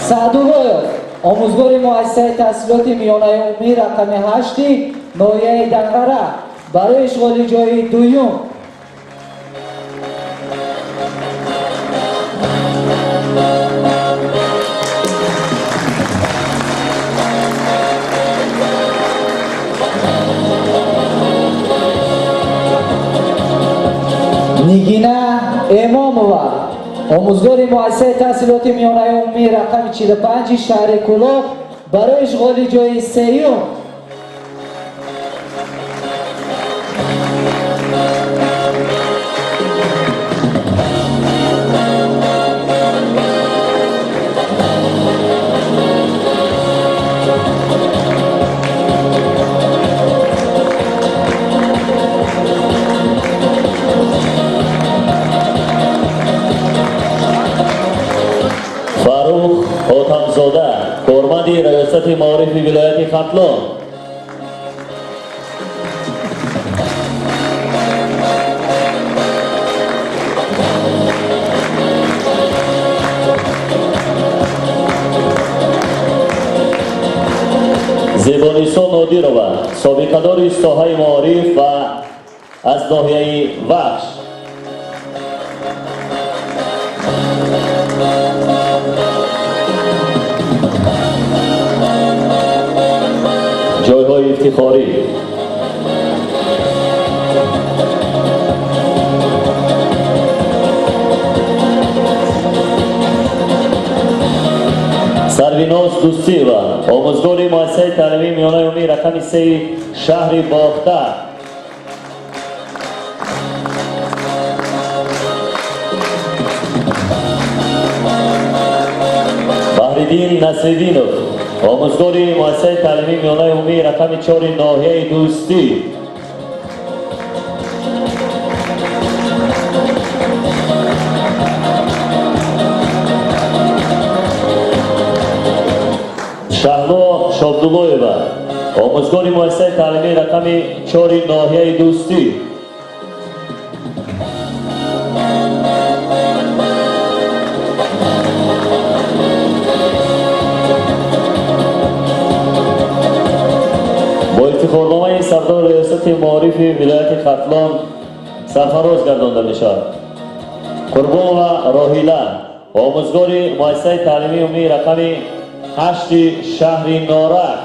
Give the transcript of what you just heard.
Саъдуллоев, омӯзгори муассисаи таҳсилоти миёнаи умумӣ рақами 8 ноҳияи Данғара, барои ишғоли ҷои дуюм. Нигина Эмомова, омӯзгори муассисаи таҳсилоти миёнаи умумӣ рақами 45 шаҳри Кӯлоб, барои ишғоли ҷои сеюм. Фаррух Хотамзода, корманди раёсати маорифи вилояти Хатлон. Зебонисо Нодирова, собиқадори соҳаи маориф ва аз ноҳияи Вахш. Ҷойҳои ифтихорӣ. Сарвиноз Дустиева, омӯзгори муассисаи таълимии миёнаи умумии рақами 3 шаҳри Бохтар. Баҳриддин Насриддинов, омӯзгори муассисаи таълимии миёнаи умумии рақами 4 ноҳияи Дӯстӣ. Шаҳло Шобдуллоева, омӯзгори муассисаи таълимии рақами 4 ноҳияи Дӯстӣ. Бо ифтихорномаи сардори раёсати маорифи вилояти Хатлон сарфароз гардонда мешавад Қурбонова Роҳила, омӯзгори муассисаи таълимии умумии рақами 8 шаҳри Норак.